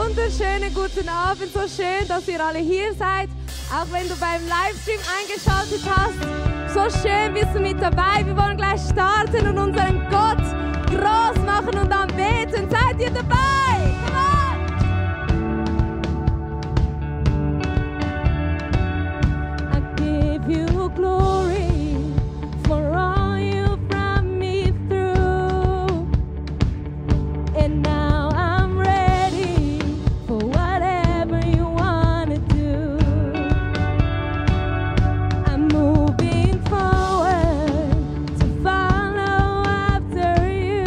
wunderschönen guten Abend. So schön, dass ihr alle hier seid. Auch wenn du beim Livestream eingeschaltet hast. So schön bist du mit dabei. Wir wollen gleich starten und unseren Gott groß machen und anbeten. Seid ihr dabei? Come on! I give you glory for all you brought me through. And now I'm ready for whatever you want to do. I'm moving forward to follow after you.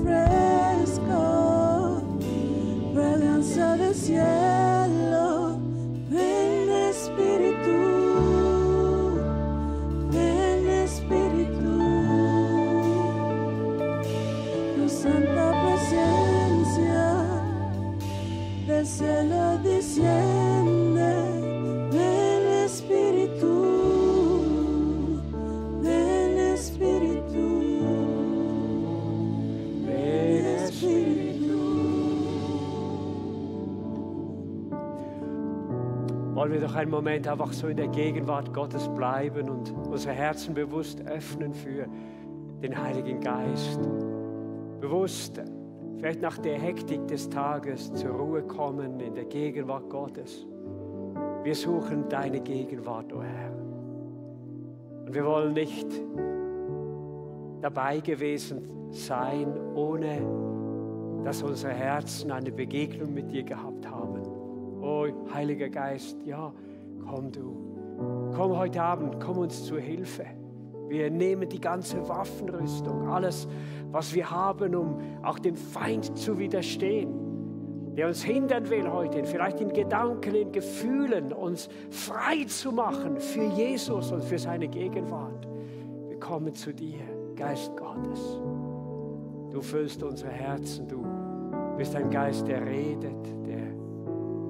fresco, fragancia del cielo. Ven Espíritu, ven Espíritu, tu santa presencia del cielo desciende. Ven Espíritu, ven Espíritu, ven Espíritu. Wollen wir doch einen Moment einfach so in der Gegenwart Gottes bleiben und unsere Herzen bewusst öffnen für den Heiligen Geist. Bewusst, vielleicht nach der Hektik des Tages zur Ruhe kommen in der Gegenwart Gottes. Wir suchen deine Gegenwart, o Herr. Und wir wollen nicht dabei gewesen sein, ohne dass unsere Herzen eine Begegnung mit dir gehabt haben. Oh, Heiliger Geist, ja, komm du. Komm heute Abend, komm uns zur Hilfe. Wir nehmen die ganze Waffenrüstung, alles, was wir haben, um auch dem Feind zu widerstehen, der uns hindern will heute, vielleicht in Gedanken, in Gefühlen, uns frei zu machen für Jesus und für seine Gegenwart. Wir kommen zu dir, Geist Gottes. Du füllst unsere Herzen, du bist ein Geist, der redet, der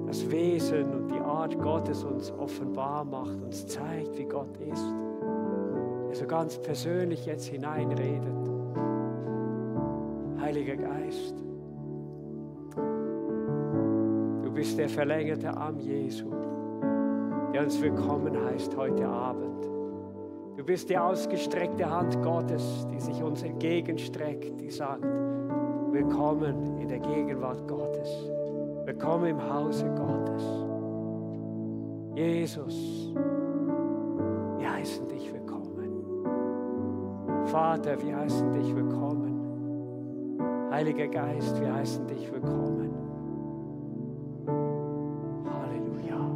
das Wesen und die Art Gottes uns offenbar macht, uns zeigt, wie Gott ist. Der so ganz persönlich jetzt hineinredet. Heiliger Geist, du bist der verlängerte Arm Jesu, der uns willkommen heißt heute Abend. Du bist die ausgestreckte Hand Gottes, die sich uns entgegenstreckt, die sagt, willkommen in der Gegenwart Gottes. Willkommen im Hause Gottes. Jesus, wir heißen dich willkommen. Vater, wir heißen dich willkommen. Heiliger Geist, wir heißen dich willkommen. Halleluja.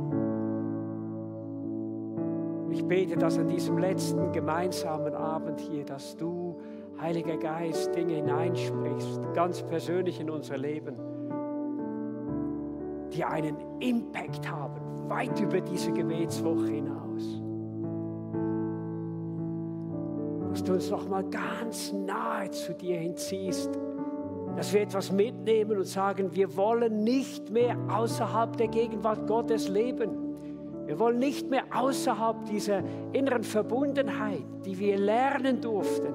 Ich bete, dass an diesem letzten gemeinsamen Abend hier, dass du, Heiliger Geist, Dinge hineinsprichst, ganz persönlich in unser Leben, die einen Impact haben, weit über diese Gebetswoche hinaus. Dass du uns noch mal ganz nahe zu dir hinziehst, dass wir etwas mitnehmen und sagen, wir wollen nicht mehr außerhalb der Gegenwart Gottes leben. Wir wollen nicht mehr außerhalb dieser inneren Verbundenheit, die wir lernen durften,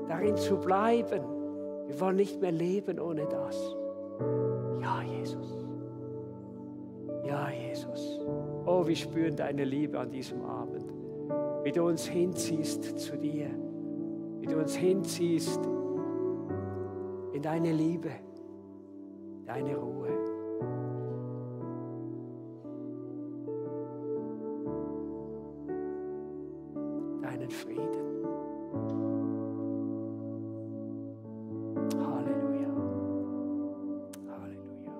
darin zu bleiben. Wir wollen nicht mehr leben ohne das. Ja, Jesus. Ja, Jesus. Oh, wir spüren deine Liebe an diesem Abend. Wie du uns hinziehst zu dir. Wie du uns hinziehst in deine Liebe, deine Ruhe. Deinen Frieden. Halleluja. Halleluja.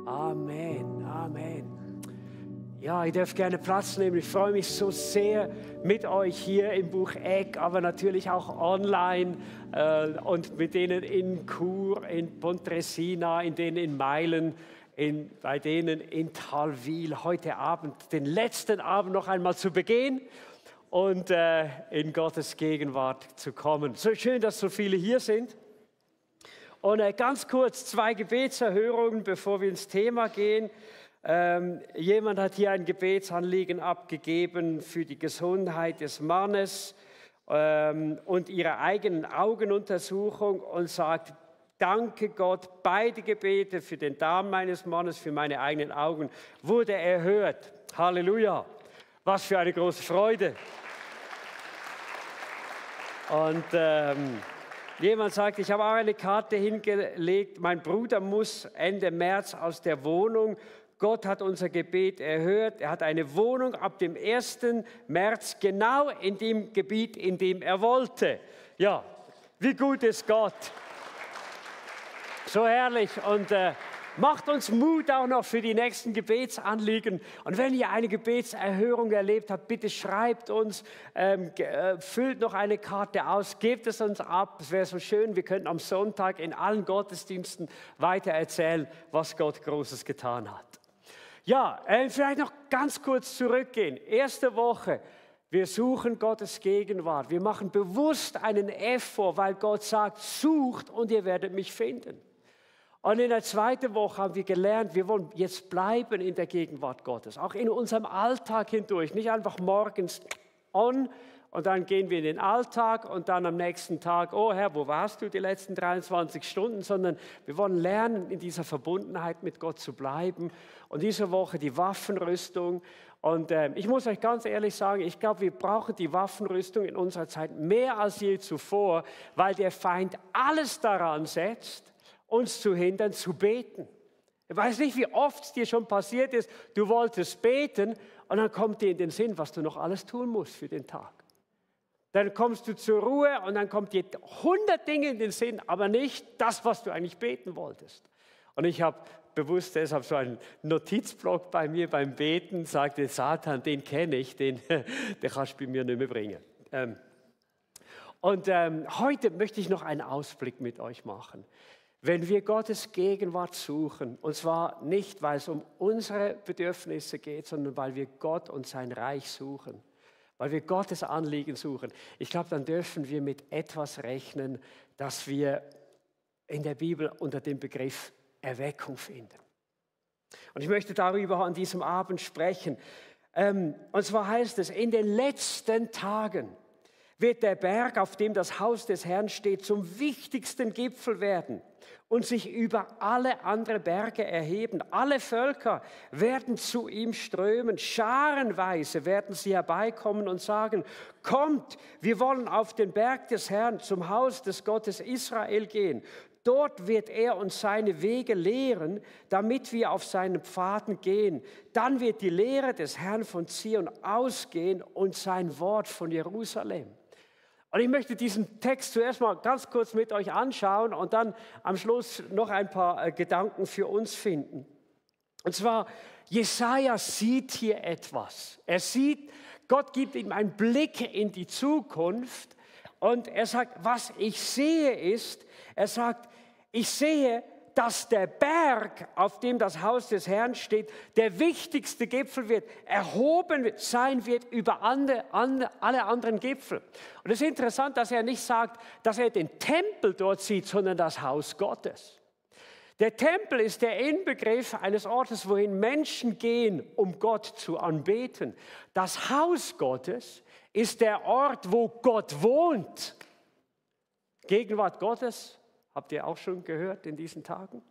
Amen. Amen. Ja, ihr dürft gerne Platz nehmen. Ich freue mich so sehr mit euch hier im Buch Eck, aber natürlich auch online und mit denen in Chur, in Pontresina, in denen in Meilen, bei denen in Thalwil. Heute Abend, den letzten Abend noch einmal zu begehen und in Gottes Gegenwart zu kommen. So schön, dass so viele hier sind. Und ganz kurz 2 Gebetserhörungen, bevor wir ins Thema gehen. Jemand hat hier ein Gebetsanliegen abgegeben für die Gesundheit des Mannes und ihre eigenen Augenuntersuchung und sagt, danke Gott, beide Gebete für den Darm meines Mannes, für meine eigenen Augen, wurde erhört. Halleluja, was für eine große Freude. Und jemand sagt, ich habe auch eine Karte hingelegt, mein Bruder muss Ende März aus der Wohnung. Gott hat unser Gebet erhört. Er hat eine Wohnung ab dem 1. März genau in dem Gebiet, in dem er wollte. Ja, wie gut ist Gott. So herrlich. Und macht uns Mut auch noch für die nächsten Gebetsanliegen. Und wenn ihr eine Gebetserhörung erlebt habt, bitte schreibt uns, füllt noch eine Karte aus, gebt es uns ab. Es wäre so schön, wir könnten am Sonntag in allen Gottesdiensten weiter erzählen, was Gott Großes getan hat. Ja, vielleicht noch ganz kurz zurückgehen. Erste Woche. Wir suchen Gottes Gegenwart. Wir machen bewusst einen Effort, weil Gott sagt, sucht und ihr werdet mich finden. Und in der zweiten Woche haben wir gelernt, wir wollen jetzt bleiben in der Gegenwart Gottes. Auch in unserem Alltag hindurch. Nicht einfach morgens on und dann gehen wir in den Alltag und dann am nächsten Tag, oh Herr, wo warst du die letzten 23 Stunden? Sondern wir wollen lernen, in dieser Verbundenheit mit Gott zu bleiben. Und diese Woche die Waffenrüstung. Und ich muss euch ganz ehrlich sagen, ich glaube, wir brauchen die Waffenrüstung in unserer Zeit mehr als je zuvor, weil der Feind alles daran setzt, uns zu hindern, zu beten. Ich weiß nicht, wie oft es dir schon passiert ist, du wolltest beten und dann kommt dir in den Sinn, was du noch alles tun musst für den Tag. Dann kommst du zur Ruhe und dann kommt dir 100 Dinge in den Sinn, aber nicht das, was du eigentlich beten wolltest. Und ich habe bewusst deshalb so einen Notizblock bei mir beim Beten, sagte Satan, den kenne ich, den kannst du bei mir nicht mehr bringen. Heute möchte ich noch einen Ausblick mit euch machen. Wenn wir Gottes Gegenwart suchen, und zwar nicht, weil es um unsere Bedürfnisse geht, sondern weil wir Gott und sein Reich suchen, weil wir Gottes Anliegen suchen, ich glaube, dann dürfen wir mit etwas rechnen, das wir in der Bibel unter dem Begriff Erweckung finden. Und ich möchte darüber an diesem Abend sprechen. Und zwar heißt es, in den letzten Tagen wird der Berg, auf dem das Haus des Herrn steht, zum wichtigsten Gipfel werden und sich über alle anderen Berge erheben. Alle Völker werden zu ihm strömen, scharenweise werden sie herbeikommen und sagen, kommt, wir wollen auf den Berg des Herrn, zum Haus des Gottes Israel gehen. Dort wird er uns seine Wege lehren, damit wir auf seinen Pfaden gehen. Dann wird die Lehre des Herrn von Zion ausgehen und sein Wort von Jerusalem. Und ich möchte diesen Text zuerst mal ganz kurz mit euch anschauen und dann am Schluss noch ein paar Gedanken für uns finden. Und zwar, Jesaja sieht hier etwas. Er sieht, Gott gibt ihm einen Blick in die Zukunft und er sagt, was ich sehe ist, er sagt, ich sehe, dass der Berg, auf dem das Haus des Herrn steht, der wichtigste Gipfel wird, erhoben sein wird über alle anderen Gipfel. Und es ist interessant, dass er nicht sagt, dass er den Tempel dort sieht, sondern das Haus Gottes. Der Tempel ist der Inbegriff eines Ortes, wohin Menschen gehen, um Gott zu anbeten. Das Haus Gottes ist der Ort, wo Gott wohnt. Gegenwart Gottes. Habt ihr auch schon gehört in diesen Tagen?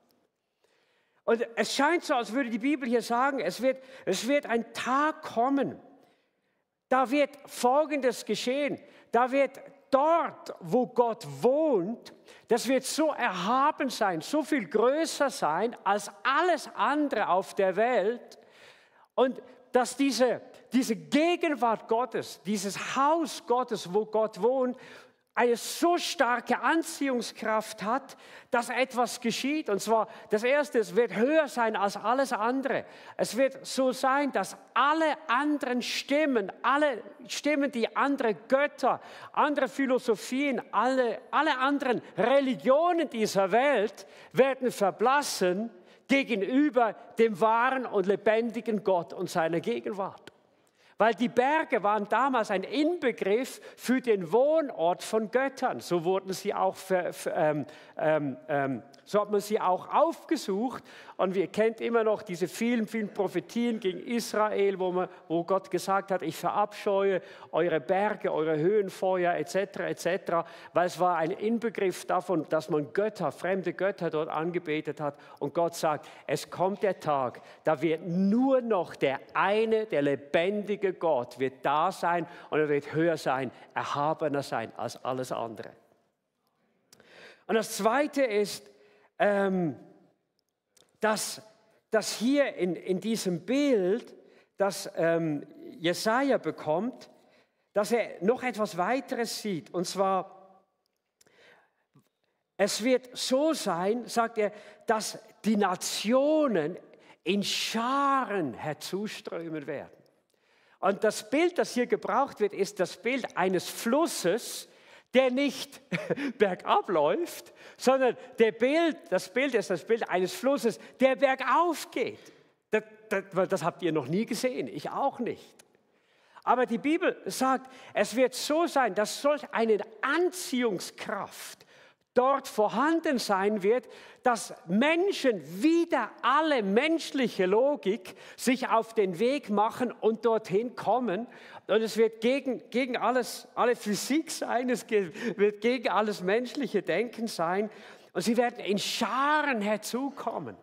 Und es scheint so, als würde die Bibel hier sagen, es wird ein Tag kommen, da wird Folgendes geschehen. Da wird dort, wo Gott wohnt, das wird so erhaben sein, so viel größer sein als alles andere auf der Welt. Und dass diese Gegenwart Gottes, dieses Haus Gottes, wo Gott wohnt, eine so starke Anziehungskraft hat, dass etwas geschieht. Und zwar, das Erste, es wird höher sein als alles andere. Es wird so sein, dass alle anderen Stimmen, die andere Götter, andere Philosophien, alle anderen Religionen dieser Welt werden verblassen gegenüber dem wahren und lebendigen Gott und seiner Gegenwart. Weil die Berge waren damals ein Inbegriff für den Wohnort von Göttern. So wurden sie auch so hat man sie auch aufgesucht. Und wir kennt immer noch diese vielen Prophetien gegen Israel, wo Gott gesagt hat, ich verabscheue eure Berge, eure Höhenfeuer etc. Weil es war ein Inbegriff davon, dass man fremde Götter dort angebetet hat. Und Gott sagt, es kommt der Tag, da wird nur noch der lebendige Gott wird da sein und er wird höher sein, erhabener sein als alles andere. Und das Zweite ist, dass hier in diesem Bild, das Jesaja bekommt, dass er noch etwas weiteres sieht. Und zwar, Es wird so sein, sagt er, dass die Nationen in Scharen herzuströmen werden. Und das Bild, das hier gebraucht wird, ist das Bild eines Flusses, der nicht bergab läuft, sondern das Bild ist das Bild eines Flusses, der bergauf geht. Das habt ihr noch nie gesehen, ich auch nicht. Aber die Bibel sagt, es wird so sein, dass solch eine Anziehungskraft dort vorhanden sein wird, dass Menschen wieder alle menschliche Logik sich auf den Weg machen und dorthin kommen. Und es wird gegen alle Physik sein, es wird gegen alles menschliche Denken sein. Und sie werden in Scharen herzukommen.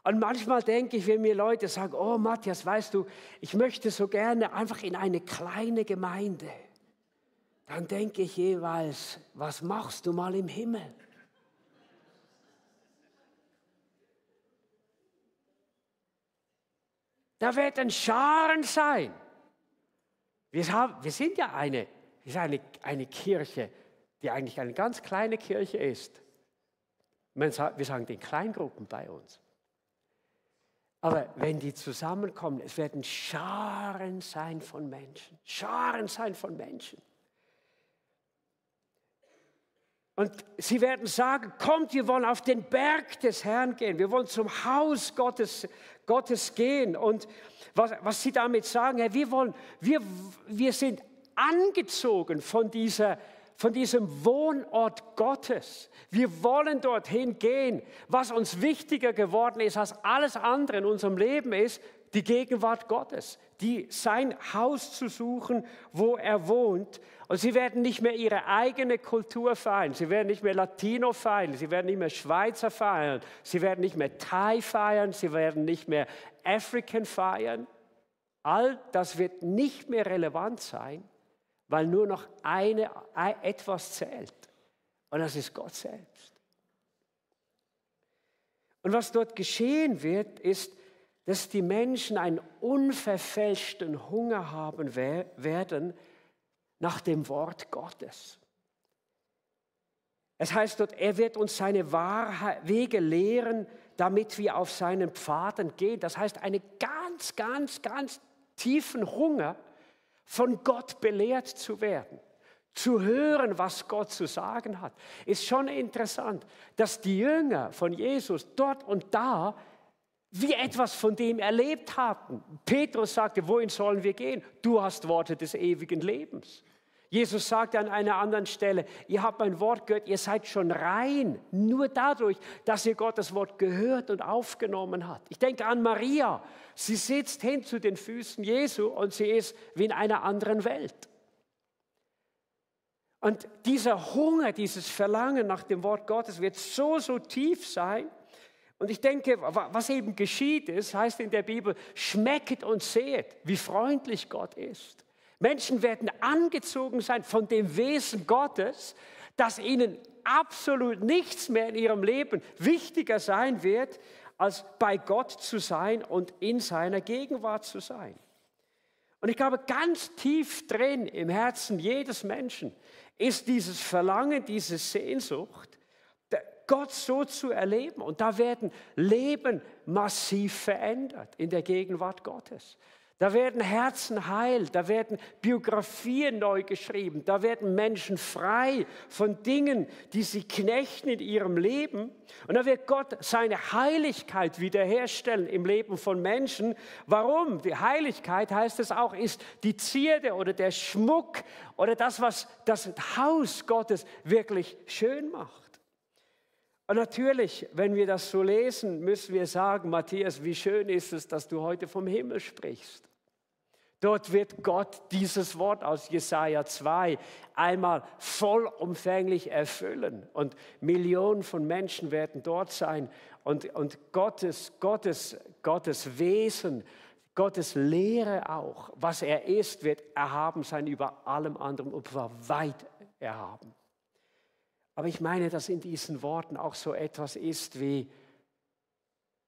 Und manchmal denke ich, wenn mir Leute sagen, oh Matthias, weißt du, ich möchte so gerne einfach in eine kleine Gemeinde. Dann denke ich jeweils, was machst du mal im Himmel? Da werden Scharen sein. Wir sind ja eine Kirche, die eigentlich eine ganz kleine Kirche ist. Wir sagen den Kleingruppen bei uns. Aber wenn die zusammenkommen, es werden Scharen sein von Menschen. Scharen sein von Menschen. Und sie werden sagen, kommt, wir wollen auf den Berg des Herrn gehen. Wir wollen zum Haus Gottes gehen. Und was sie damit sagen, Herr, wir sind angezogen von diesem Wohnort Gottes. Wir wollen dorthin gehen. Was uns wichtiger geworden ist als alles andere in unserem Leben ist, die Gegenwart Gottes, sein Haus zu suchen, wo er wohnt. Und sie werden nicht mehr ihre eigene Kultur feiern, sie werden nicht mehr Latino feiern, sie werden nicht mehr Schweizer feiern, sie werden nicht mehr Thai feiern, sie werden nicht mehr African feiern. All das wird nicht mehr relevant sein, weil nur noch etwas zählt. Und das ist Gott selbst. Und was dort geschehen wird, ist, dass die Menschen einen unverfälschten Hunger haben werden nach dem Wort Gottes. Es heißt dort, er wird uns seine Wege lehren, damit wir auf seinen Pfaden gehen. Das heißt, einen ganz, ganz, ganz tiefen Hunger, von Gott belehrt zu werden, zu hören, was Gott zu sagen hat. Ist schon interessant, dass die Jünger von Jesus dort und da wie etwas von dem erlebt hatten. Petrus sagte, wohin sollen wir gehen? Du hast Worte des ewigen Lebens. Jesus sagte an einer anderen Stelle, ihr habt mein Wort gehört, ihr seid schon rein, nur dadurch, dass ihr Gottes Wort gehört und aufgenommen habt. Ich denke an Maria, sie sitzt hin zu den Füßen Jesu und sie ist wie in einer anderen Welt. Und dieser Hunger, dieses Verlangen nach dem Wort Gottes wird so tief sein. Und ich denke, was eben geschieht ist, heißt in der Bibel, schmecket und sehet, wie freundlich Gott ist. Menschen werden angezogen sein von dem Wesen Gottes, dass ihnen absolut nichts mehr in ihrem Leben wichtiger sein wird, als bei Gott zu sein und in seiner Gegenwart zu sein. Und ich glaube, ganz tief drin im Herzen jedes Menschen ist dieses Verlangen, diese Sehnsucht, Gott so zu erleben. Und da werden Leben massiv verändert in der Gegenwart Gottes. Da werden Herzen heil, da werden Biografien neu geschrieben, da werden Menschen frei von Dingen, die sie knechten in ihrem Leben. Und da wird Gott seine Heiligkeit wiederherstellen im Leben von Menschen. Warum? Die Heiligkeit, heißt es auch, ist die Zierde oder der Schmuck oder das, was das Haus Gottes wirklich schön macht. Und natürlich, wenn wir das so lesen, müssen wir sagen, Matthias, wie schön ist es, dass du heute vom Himmel sprichst. Dort wird Gott dieses Wort aus Jesaja 2 einmal vollumfänglich erfüllen. Und Millionen von Menschen werden dort sein. Und Gottes Wesen, Gottes Lehre auch, was er ist, wird erhaben sein über allem anderen und zwar weit erhaben. Aber ich meine, dass in diesen Worten auch so etwas ist wie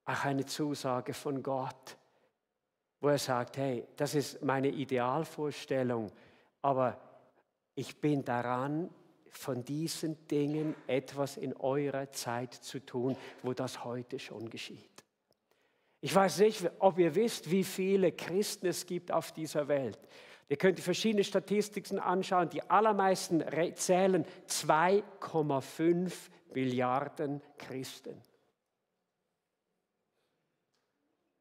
auch eine Zusage von Gott, wo er sagt, hey, das ist meine Idealvorstellung, aber ich bin daran, von diesen Dingen etwas in eurer Zeit zu tun, wo das heute schon geschieht. Ich weiß nicht, ob ihr wisst, wie viele Christen es gibt auf dieser Welt. Ihr könnt verschiedene Statistiken anschauen. Die allermeisten zählen 2,5 Milliarden Christen.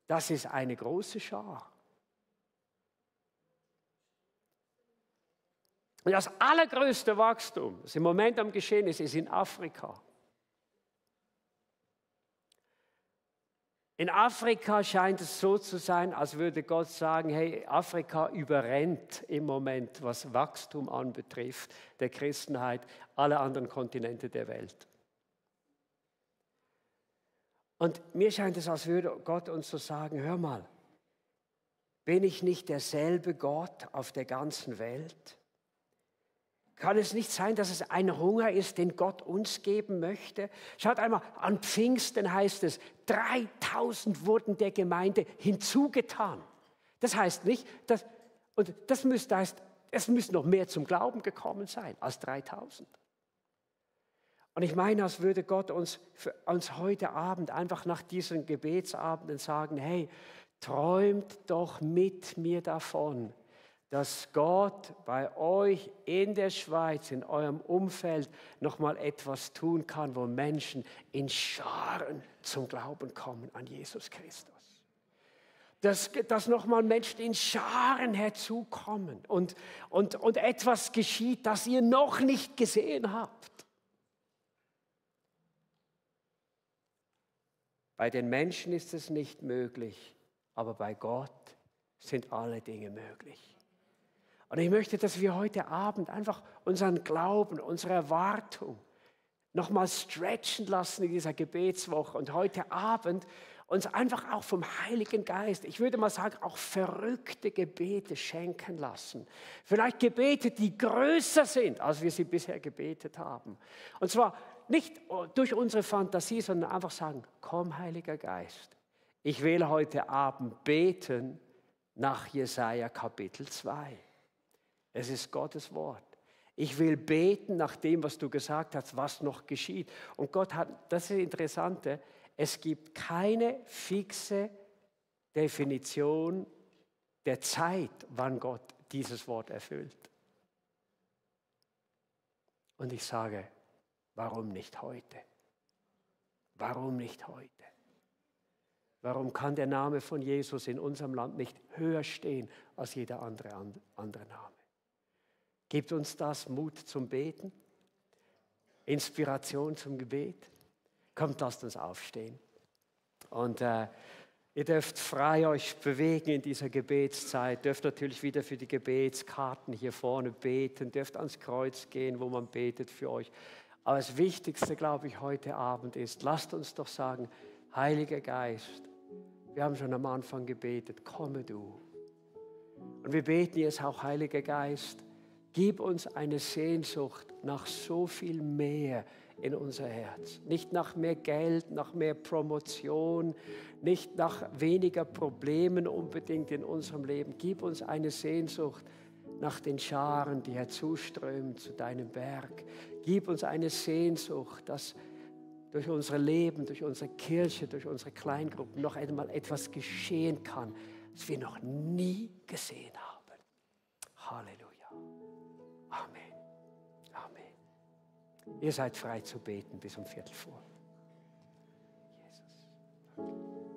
Das ist eine große Schar. Und das allergrößte Wachstum, das im Moment am Geschehen ist, ist in Afrika. In Afrika scheint es so zu sein, als würde Gott sagen, hey, Afrika überrennt im Moment, was Wachstum anbetrifft, der Christenheit, alle anderen Kontinente der Welt. Und mir scheint es, als würde Gott uns so sagen, hör mal, bin ich nicht derselbe Gott auf der ganzen Welt? Kann es nicht sein, dass es ein Hunger ist, den Gott uns geben möchte? Schaut einmal, an Pfingsten heißt es, 3000 wurden der Gemeinde hinzugetan. Das heißt nicht, es müssen noch mehr zum Glauben gekommen sein als 3000. Und ich meine, als würde Gott uns heute Abend einfach nach diesen Gebetsabenden sagen, hey, träumt doch mit mir davon, dass Gott bei euch in der Schweiz, in eurem Umfeld nochmal etwas tun kann, wo Menschen in Scharen zum Glauben kommen an Jesus Christus. Dass nochmal Menschen in Scharen herzukommen und etwas geschieht, das ihr noch nicht gesehen habt. Bei den Menschen ist es nicht möglich, aber bei Gott sind alle Dinge möglich. Und ich möchte, dass wir heute Abend einfach unseren Glauben, unsere Erwartung nochmal stretchen lassen in dieser Gebetswoche und heute Abend uns einfach auch vom Heiligen Geist, ich würde mal sagen, auch verrückte Gebete schenken lassen. Vielleicht Gebete, die größer sind, als wir sie bisher gebetet haben. Und zwar nicht durch unsere Fantasie, sondern einfach sagen, komm Heiliger Geist, ich will heute Abend beten nach Jesaja Kapitel 2. Es ist Gottes Wort. Ich will beten nach dem, was du gesagt hast, was noch geschieht. Und Gott hat, das ist das Interessante, es gibt keine fixe Definition der Zeit, wann Gott dieses Wort erfüllt. Und ich sage, warum nicht heute? Warum nicht heute? Warum kann der Name von Jesus in unserem Land nicht höher stehen als jeder andere Name? Gibt uns das Mut zum Beten? Inspiration zum Gebet? Kommt, lasst uns aufstehen. Und ihr dürft frei euch bewegen in dieser Gebetszeit, dürft natürlich wieder für die Gebetskarten hier vorne beten, dürft ans Kreuz gehen, wo man betet für euch. Aber das Wichtigste, glaube ich, heute Abend ist, lasst uns doch sagen, Heiliger Geist, wir haben schon am Anfang gebetet, komme du. Und wir beten jetzt auch, Heiliger Geist, gib uns eine Sehnsucht nach so viel mehr in unser Herz. Nicht nach mehr Geld, nach mehr Promotion, nicht nach weniger Problemen unbedingt in unserem Leben. Gib uns eine Sehnsucht nach den Scharen, die herzuströmen zu deinem Berg. Gib uns eine Sehnsucht, dass durch unser Leben, durch unsere Kirche, durch unsere Kleingruppen noch einmal etwas geschehen kann, das wir noch nie gesehen haben. Halleluja. Amen. Amen. Ihr seid frei zu beten bis um 3:15. Jesus.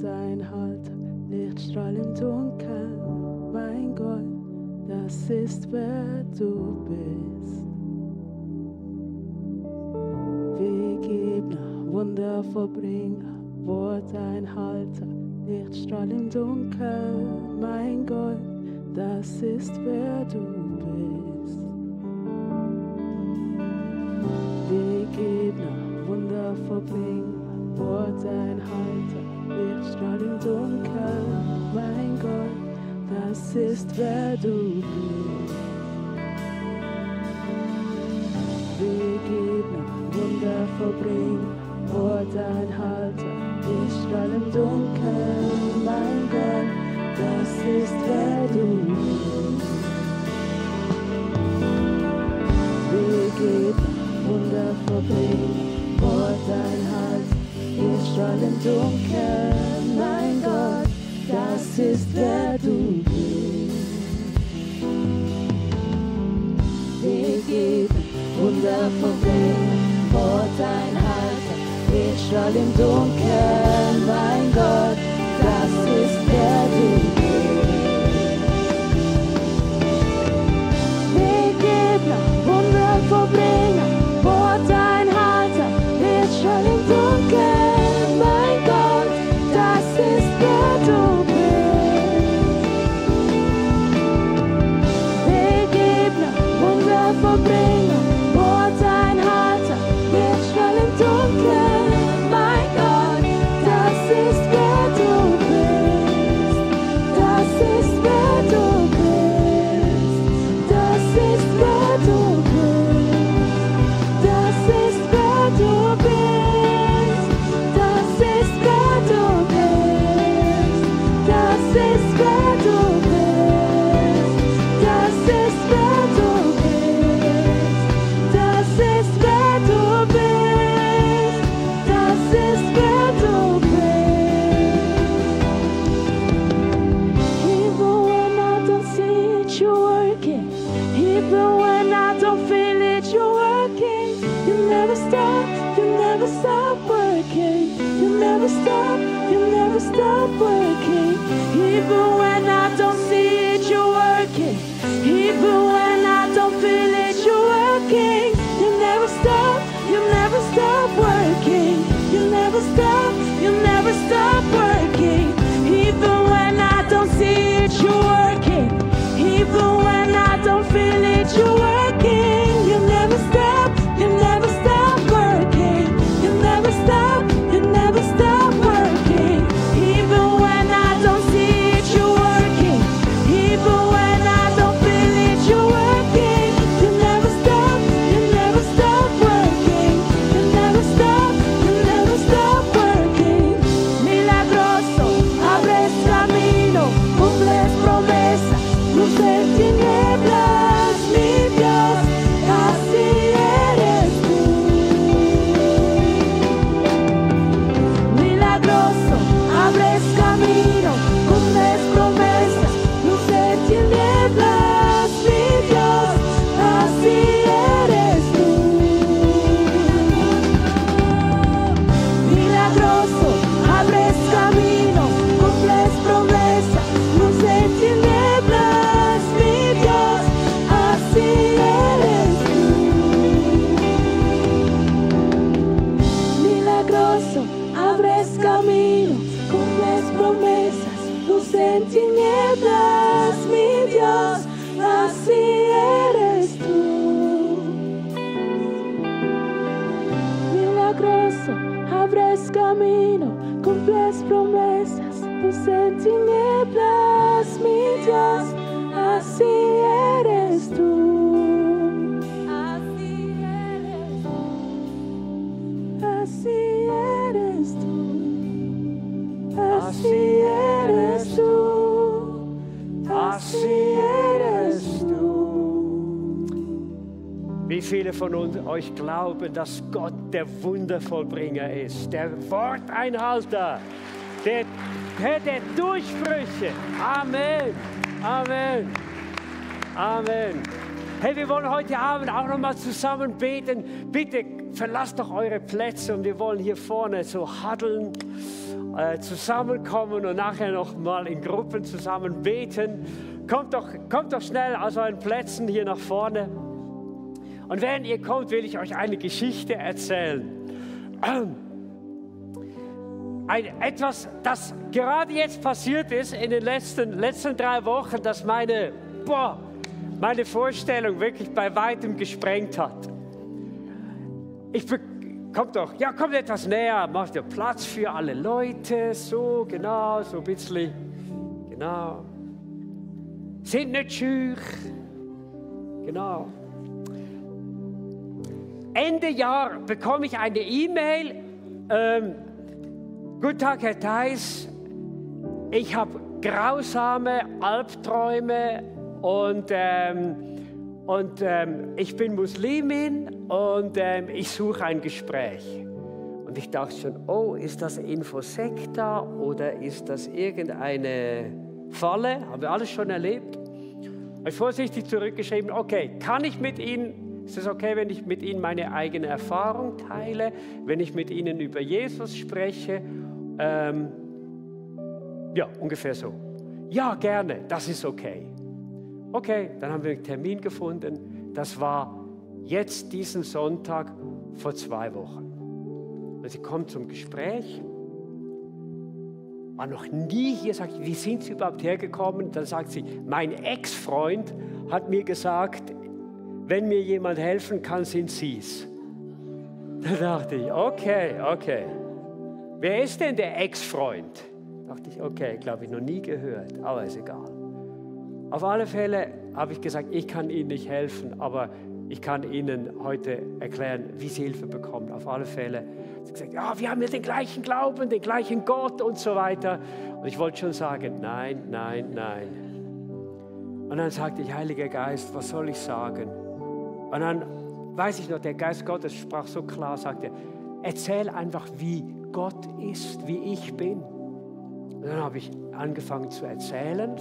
Worteinhalter, Lichtstrahl im Dunkeln. Mein Gott, das ist wer du bist. Weggebner, Wundervollbringer, Worteinhalter, Lichtstrahl im Dunkeln. Mein Gott, das ist wer du bist. Weggebner, Wundervollbringer, Worteinhalter, Lichtstrahl im Dunkeln. Mein Gott, das ist wer du bist. Weggebner, Wundervollbringer, Worteinhalter, Lichtstrahl im Dunkeln. Mein Gott, das ist wer du bist. Weggebner, Wundervollbringer, Worteinhalter, Lichtstrahl im Dunkeln. Mein Gott, das ist wer du bist. Weggebner, Wundervollbringer, Worteinhalter, Lichtstrahl im Dunkeln. Mein Gott, das ist wer du bist. Weggebner, Wundervollbringer, Worteinhalter, Lichtstrahl im Dunkeln. Mein Gott, das ist wer du bist. Weggebner, Wundervollbringer, Worteinhalter, Lichtstrahl im Dunkeln. Mein Gott, das ist wer du bist. Das ist wer du bist. Das ist wer du bist. Das ist wer du bist. Das ist wer du bist. Das ist wer du bist. Das ist wer du bist. Das ist wer du bist. Das ist wer du bist. Even when I don't see it, you're working. Even when I don't feel it, you're working. You never stop working. You never stop working. Even when I don't see it, you're working. Even when I don't feel it, you're working. You never stop working. You never stop working. Even when I don't see it, you're working. Even when I don't feel it, you're working. You never stop working. You never stop working. Even when I don't see it, you're working. Even when I don't feel it, you're working. You never stop working. You never stop working. Milagroso, abres camino, cumples promesas, luz en tinieblas, mi Dios, así eres tú. Milagroso, abres camino, cumples promesas, luz en tinieblas, mi Dios, así eres tú. Milagroso, abres camino, cumples promesas, luz en tinieblas, mi Dios, así eres tú. Milagroso, abres camino, cumples promesas, luz en tinieblas, mi Dios, así eres tú. Milagroso, abres camino, cumples promesas, luz en tinieblas, mi Dios, así eres tú. Así eres tú. Así eres tú. Así eres du. Wie viele von euch glauben, dass Gott der Wundervollbringer ist, der Worteinhalter, der Herr der Durchbrüche. Amen. Amen. Amen. Hey, wir wollen heute Abend auch noch mal zusammen beten. Bitte verlasst doch eure Plätze und wir wollen hier vorne so huddeln, zusammenkommen und nachher noch mal in Gruppen zusammen beten. Kommt doch schnell aus euren Plätzen hier nach vorne. Und während ihr kommt, will ich euch eine Geschichte erzählen. Etwas, das gerade jetzt passiert ist in den letzten 3 Wochen, das meine Vorstellung wirklich bei weitem gesprengt hat. Kommt etwas näher, macht ihr Platz für alle Leute, so genau, so ein bisschen, genau. Sind nicht schüch, genau. Ende Jahr bekomme ich eine E-Mail. Guten Tag, Herr Theis. Ich habe grausame Albträume und ich bin Muslimin und ich suche ein Gespräch. Und ich dachte schon, oh, ist das Infosecta oder ist das irgendeine Falle? Haben wir alles schon erlebt? Habe ich vorsichtig zurückgeschrieben, okay, ist es okay, wenn ich mit Ihnen meine eigene Erfahrung teile, wenn ich mit Ihnen über Jesus spreche? Ja, ungefähr so. Ja, gerne, das ist okay. Okay, dann haben wir einen Termin gefunden. Das war jetzt diesen Sonntag vor 2 Wochen. Und sie kommt zum Gespräch. War noch nie hier, sagt, wie sind Sie überhaupt hergekommen? Dann sagt sie, mein Ex-Freund hat mir gesagt, wenn mir jemand helfen kann, sind Sie es. Da dachte ich, okay. Wer ist denn der Ex-Freund? Da dachte ich, okay, glaube ich, noch nie gehört, aber ist egal. Auf alle Fälle habe ich gesagt, ich kann Ihnen nicht helfen, aber ich kann Ihnen heute erklären, wie Sie Hilfe bekommen. Auf alle Fälle hat sie gesagt, ja, wir haben ja den gleichen Glauben, den gleichen Gott und so weiter. Und ich wollte schon sagen, nein. Und dann sagte ich, Heiliger Geist, was soll ich sagen? Und dann weiß ich noch, der Geist Gottes sprach so klar, sagte, erzähl einfach, wie Gott ist, wie ich bin. Und dann habe ich angefangen zu erzählen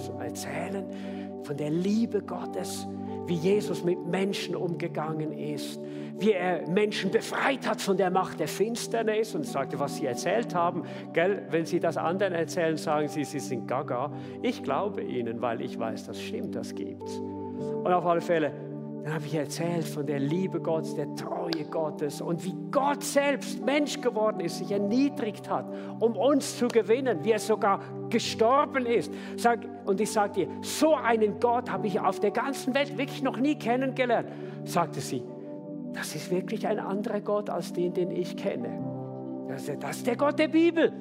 von der Liebe Gottes, wie Jesus mit Menschen umgegangen ist, wie er Menschen befreit hat von der Macht der Finsternis und sagte, was sie erzählt haben. Gell, wenn sie das anderen erzählen, sagen sie sind gaga. Ich glaube ihnen, weil ich weiß, das stimmt, das gibt's. Und auf alle Fälle, dann habe ich erzählt von der Liebe Gottes, der Treue Gottes und wie Gott selbst Mensch geworden ist, sich erniedrigt hat, um uns zu gewinnen, wie er sogar gestorben ist. Und ich sage dir, so einen Gott habe ich auf der ganzen Welt wirklich noch nie kennengelernt. Sagte sie, das ist wirklich ein anderer Gott als den ich kenne. Das ist der Gott der Bibel.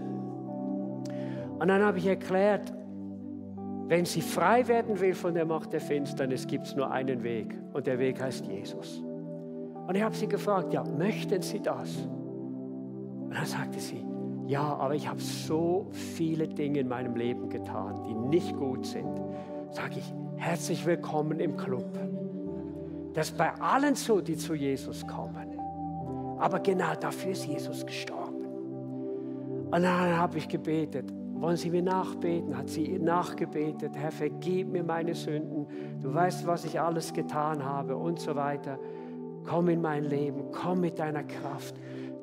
Und dann habe ich erklärt, wenn sie frei werden will von der Macht der Finsternis, gibt es nur einen Weg. Und der Weg heißt Jesus. Und ich habe sie gefragt, ja, möchten Sie das? Und dann sagte sie, ja, aber ich habe so viele Dinge in meinem Leben getan, die nicht gut sind. Sage ich, herzlich willkommen im Club. Das ist bei allen so, die zu Jesus kommen. Aber genau dafür ist Jesus gestorben. Und dann habe ich gebetet, wollen Sie mir nachbeten? Hat sie nachgebetet, Herr, vergib mir meine Sünden. Du weißt, was ich alles getan habe und so weiter. Komm in mein Leben, komm mit deiner Kraft.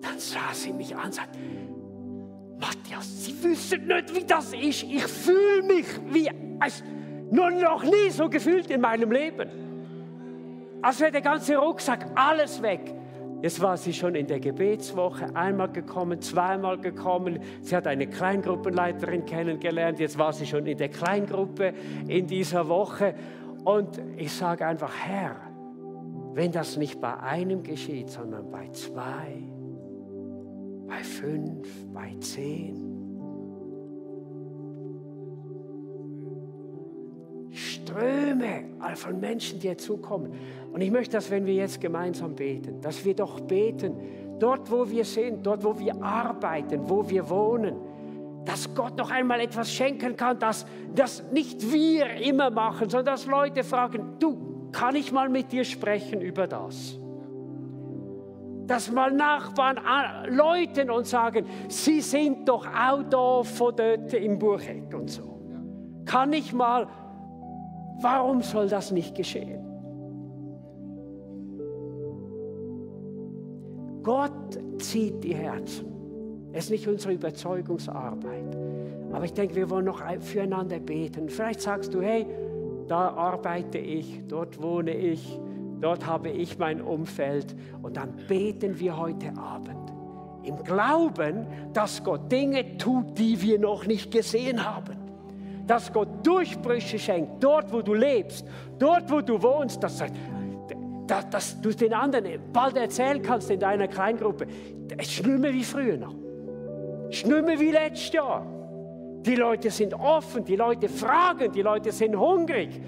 Dann sah sie mich an und sagte, Matthias, Sie wissen nicht, wie das ist. Ich fühle mich wie nur noch nie so gefühlt in meinem Leben. Als wäre der ganze Rucksack, alles weg. Jetzt war sie schon in der Gebetswoche, einmal gekommen, zweimal gekommen. Sie hat eine Kleingruppenleiterin kennengelernt. Jetzt war sie schon in der Kleingruppe in dieser Woche. Und ich sage einfach, Herr, wenn das nicht bei einem geschieht, sondern bei 2, bei 5, bei 10. Ströme von Menschen, die dazukommen. Und ich möchte, dass wenn wir jetzt gemeinsam beten, dass wir doch beten, dort wo wir sind, dort wo wir arbeiten, wo wir wohnen, dass Gott noch einmal etwas schenken kann, dass nicht wir immer machen, sondern dass Leute fragen, du, kann ich mal mit dir sprechen über das? Dass mal Nachbarn läuten und sagen, sie sind doch auch da von dort im Bucheck und so. Kann ich mal, warum soll das nicht geschehen? Gott zieht die Herzen. Es ist nicht unsere Überzeugungsarbeit. Aber ich denke, wir wollen noch füreinander beten. Vielleicht sagst du, hey, da arbeite ich, dort wohne ich, dort habe ich mein Umfeld. Und dann beten wir heute Abend im Glauben, dass Gott Dinge tut, die wir noch nicht gesehen haben. Dass Gott Durchbrüche schenkt, dort wo du lebst, dort wo du wohnst, dass du den anderen bald erzählen kannst in deiner Kleingruppe. Es ist nicht mehr wie früher noch. Es ist nicht mehr wie letztes Jahr. Die Leute sind offen, die Leute fragen, die Leute sind hungrig.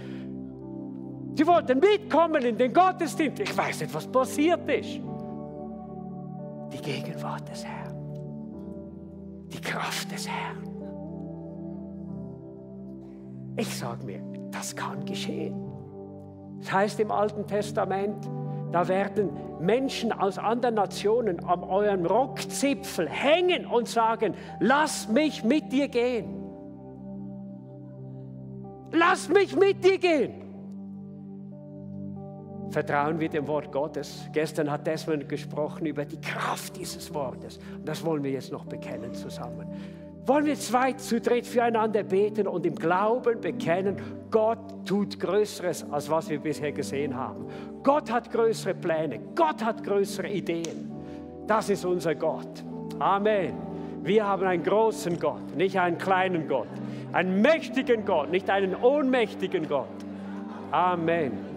Sie wollten mitkommen in den Gottesdienst. Ich weiß nicht, was passiert ist. Die Gegenwart des Herrn. Die Kraft des Herrn. Ich sage mir, das kann geschehen. Das heißt im Alten Testament, da werden Menschen aus anderen Nationen an eurem Rockzipfel hängen und sagen, lass mich mit dir gehen. Lass mich mit dir gehen. Vertrauen wir dem Wort Gottes. Gestern hat Desmond gesprochen über die Kraft dieses Wortes. Und das wollen wir jetzt noch bekennen zusammen. Wollen wir zu dritt füreinander beten und im Glauben bekennen, Gott tut Größeres, als was wir bisher gesehen haben. Gott hat größere Pläne, Gott hat größere Ideen. Das ist unser Gott. Amen. Wir haben einen großen Gott, nicht einen kleinen Gott. Einen mächtigen Gott, nicht einen ohnmächtigen Gott. Amen.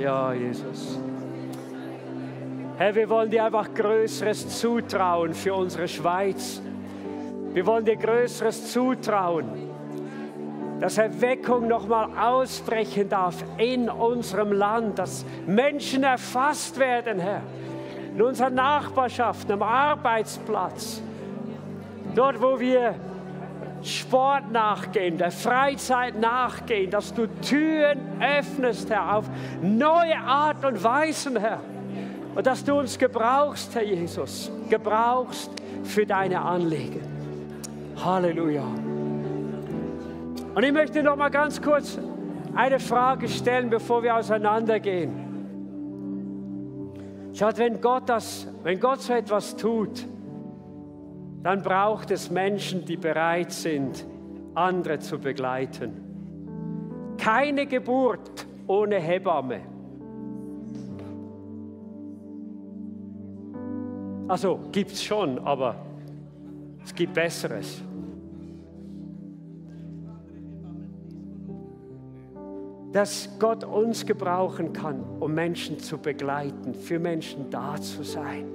Ja, Jesus. Herr, wir wollen dir einfach Größeres zutrauen für unsere Schweiz. Wir wollen dir Größeres zutrauen, dass Erweckung nochmal ausbrechen darf in unserem Land, dass Menschen erfasst werden, Herr, in unserer Nachbarschaft, am Arbeitsplatz, dort, wo wir Sport nachgehen, der Freizeit nachgehen, dass du Türen öffnest, Herr, auf neue Art und Weisen, Herr. Und dass du uns gebrauchst, Herr Jesus, gebrauchst für deine Anliegen. Halleluja. Und ich möchte noch mal ganz kurz eine Frage stellen, bevor wir auseinandergehen. Schaut, wenn Gott so etwas tut, dann braucht es Menschen, die bereit sind, andere zu begleiten. Keine Geburt ohne Hebamme. Also gibt es schon, aber es gibt Besseres. Dass Gott uns gebrauchen kann, um Menschen zu begleiten, für Menschen da zu sein.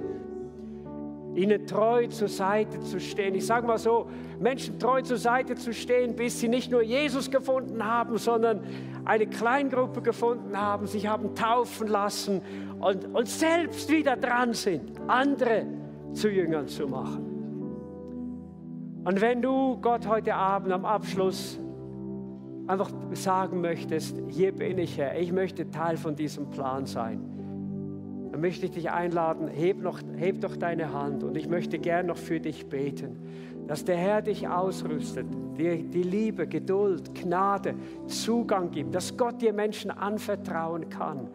Ihnen treu zur Seite zu stehen. Ich sage mal so, Menschen treu zur Seite zu stehen, bis sie nicht nur Jesus gefunden haben, sondern eine Kleingruppe gefunden haben, sich haben taufen lassen und selbst wieder dran sind, andere zu Jüngern zu machen. Und wenn du Gott heute Abend am Abschluss einfach sagen möchtest, hier bin ich, Herr, ich möchte Teil von diesem Plan sein, dann möchte ich dich einladen, heb doch deine Hand und ich möchte gern noch für dich beten, dass der Herr dich ausrüstet, dir die Liebe, Geduld, Gnade, Zugang gibt, dass Gott dir Menschen anvertrauen kann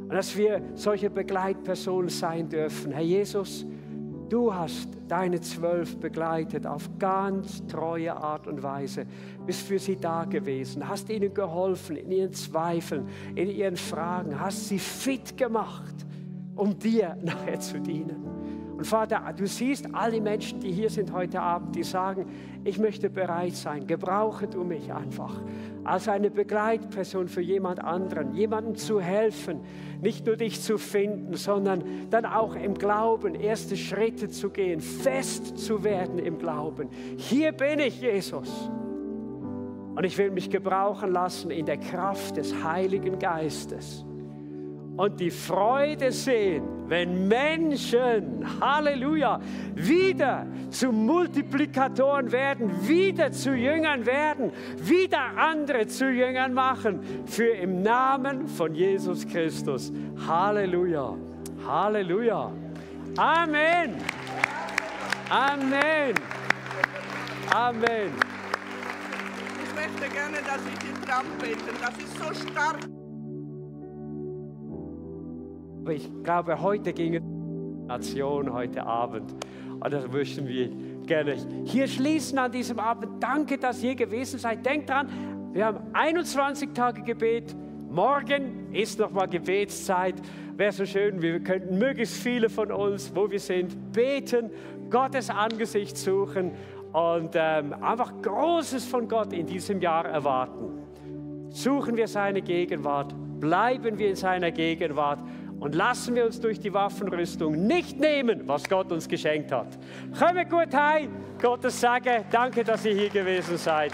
und dass wir solche Begleitpersonen sein dürfen. Herr Jesus, du hast deine 12 begleitet auf ganz treue Art und Weise, bist für sie da gewesen, hast ihnen geholfen in ihren Zweifeln, in ihren Fragen, hast sie fit gemacht, um dir nachher zu dienen. Und Vater, du siehst all die Menschen, die hier sind heute Abend, die sagen, ich möchte bereit sein, gebrauche du mich einfach als eine Begleitperson für jemand anderen, jemandem zu helfen, nicht nur dich zu finden, sondern dann auch im Glauben erste Schritte zu gehen, fest zu werden im Glauben. Hier bin ich, Jesus. Und ich will mich gebrauchen lassen in der Kraft des Heiligen Geistes. Und die Freude sehen, wenn Menschen, Halleluja, wieder zu Multiplikatoren werden, wieder zu Jüngern werden, wieder andere zu Jüngern machen, für im Namen von Jesus Christus. Halleluja, Halleluja. Amen. Amen. Amen. Ich möchte gerne, dass ich die Trompeten, das ist so stark. Aber ich glaube, heute ging es um die Nation, heute Abend. Und das möchten wir gerne hier schließen an diesem Abend. Danke, dass ihr gewesen seid. Denkt dran, wir haben 21 Tage Gebet. Morgen ist nochmal Gebetszeit. Wäre so schön, wir könnten möglichst viele von uns, wo wir sind, beten, Gottes Angesicht suchen und einfach Großes von Gott in diesem Jahr erwarten. Suchen wir seine Gegenwart, bleiben wir in seiner Gegenwart. Und lassen wir uns durch die Waffenrüstung nicht nehmen, was Gott uns geschenkt hat. Kommt gut heim, Gottes Segen. Danke, dass ihr hier gewesen seid.